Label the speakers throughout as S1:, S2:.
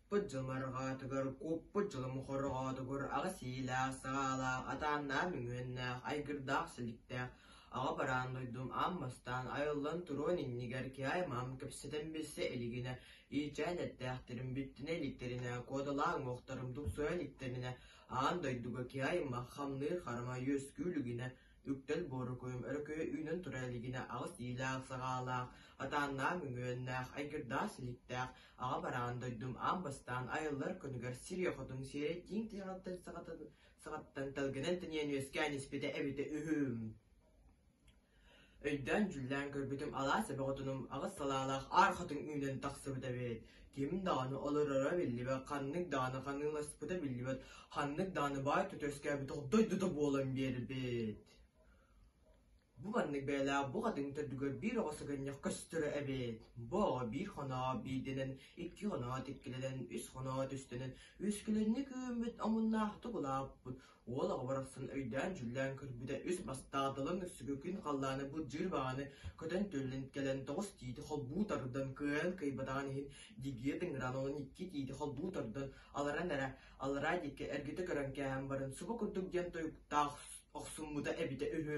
S1: Ааспыт дьыл арҕаатыгар, куоппут дьылым хорҕоотугар аҕыс иилээх, саҕаалаах, атааннаах мөҥүөннээх, айгырдаах силиктээх, аҕа бараан дойдум аан бастаан айыллан туруон иннигэр киһи аймаҕым кэпсэтэн билсэ илигинэ, иичээн эттээхтэрим бүттүнэ иликтэринэ, куоталаах уҥуохтарым тупсуйа иликтэринэ, аан дойдуга киһи аймах хамныыр харама үөскүү илигинэ, Үктэл буорукуйум өрөкүйэ үүнэн тура илигинэ аҕыс иилээх-саҕаалаах, атааннаах мөҥүөннээх, айгырдаах силиктээх, аҕа бараан дойдум аан бастаан айыллар күнүгэр сир хотун сиэрэй тииҥ тиһэҕиттэн саҕаттан тэлгэнэн тэнийэн үөскээн испитэ эбитэ үһү. Өйдөөн-дьүүллээн көрбүтүм алаас эбэ хотунум аҕыс салаалаах аар хатыҥ үүнэн тахсыбыт эбит. Ким даҕаны олороро биллибэт, ханнык даҕаны ханыыласпыта биллибэт, ханнык даҕаны баай төтөскөөбөтөх дойдута буолан биэрбит. Бу маннык бэйэлээх бу хатыҥ төрдүгэр биир оҕо сыгынньах көстөрө эбит. Бу оҕо биир хоноо биирдэнэн, икки хоноо иккилэнэн, үс хоноо үстэнэн, үскүлэнник үүммүт омуннаахтык улааппыт, Уол оҕо барахсан өйдөөн-дьүүллээн көрбүтэ үс бастаах далан үксүгү күн халлааны былдьыыр баҕаны көтөн түллэн кэлэн тоҕус тиити холбуу тардан кыайан кыайбатаҕын иһин дьигиэ тыҥыраан онон икки тиити холбуу тардан аларан эрэ аллараа диэки эргитэ көрөн кээһэн баран субу курдук диэн тойуктаах охсуммута эбитэ үһү.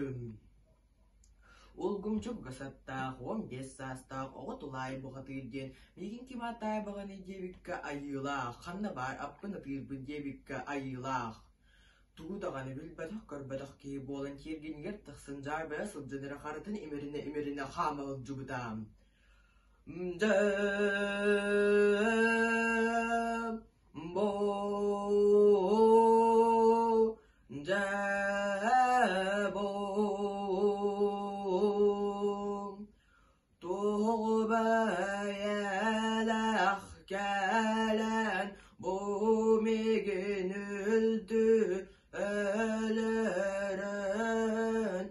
S1: Улгумчук гасаттаах 15 саастаах оҕо тулаайы бухатыыр диэн миигин ким ааттаабаҕыный диэбиккэ айыылаах, ханна баар аппын атыырбын диэбиккэ айыылаах. Тугу даҕаны билбэтэх-көрбөтөх киһи буолан тиэргэнигэр тахсан дьаарбайа сылдьан эрэ харытын имэринэ-имэринэ хаама сылдьыбыта. Дьэ, бу Дьэ бу туох бэйэлээх кэлэн бу миигин үлтү өлөрөн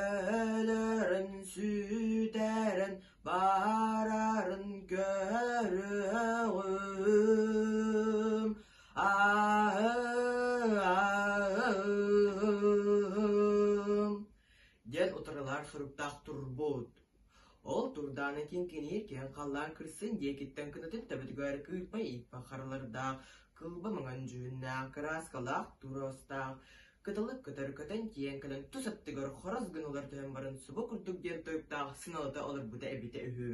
S1: өлөрөн сүтэрэн барарын көрүөҕүм диэн утарылаһар суруктаах турбут. Ол турдааны киҥкиниир киһин халлаан кырсын диэкиттэн кынатын төбөтүгэр кыырпа ииппэ харалардаах, кылба маҥан дьүһүннээх, кырааскалаах туруостаах, кыталык көтөр көтөн тиийэн кэлэн тус аттыгар хорос гына түһэн баран субу курдук диэн тойуктаах сыҥалата олорбута эбитэ үһү.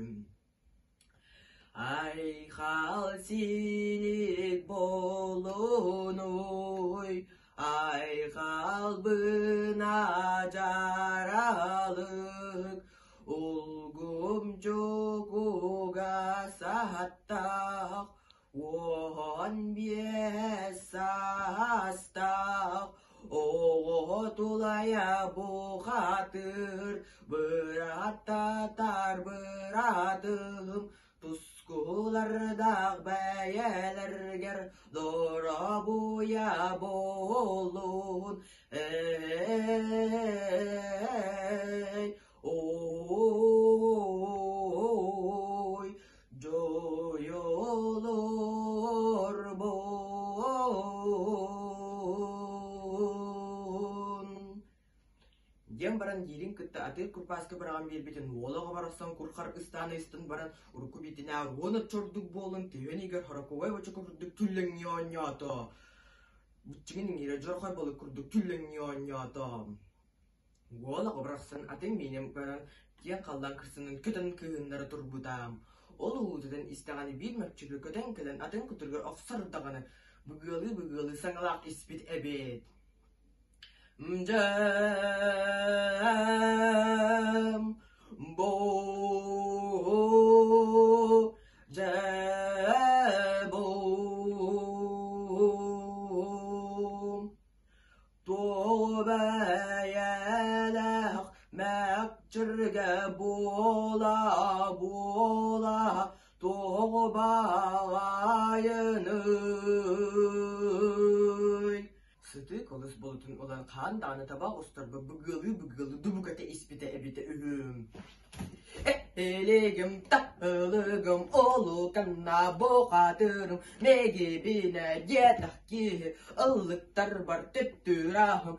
S1: Айхал силик буолунуй, айхал бына дьаралык, улгумчукуга саһаттах, 15 саастаах оҕо тулайа бухатыр, быраттатар быраатым, тускулардаах бэйэлэргэр доробуйа буоллун, эй, ой, Дьойолорбун диэн баран диирин кытта атыыр курбааска быраҕан биэрбитин уола оҕо барахсан курхар ыстаан ыйыстан баран урукку биитинээҕэр уон оччо ордук буолан түһүөн игэр сороковой бочука курдук түллэҥнии оонньоото. Быччыҥын иҥиирэ дьорҕой балык курдук түллэҥнии оонньоото. Уол оҕо барахсан атын миинэн баран киэҥ халлаан кырсынан көтөн кыыһыннара турбута. Ол уһуутутан истэҕинэ биир мөкчүгү көтөн кэлэн атын кутуругар охсор даҕаны быгыалыы-быгыалыы саҥалаах испит эбит. Дьэ, бу, дьэ, бу Туох бэйэлээх мэкчиргэ буола-буола туох баҕайыный? Сытыы кылыс болутун ылан хаан даҕаны табах устарба быгыалыы-быгыалыы дубуката испитэ эбитэ үһү. Эһилигим таһылыгым улуканна бухатырым мэгибинэ диэтэх киһи ыллыктарбар төттүрааһым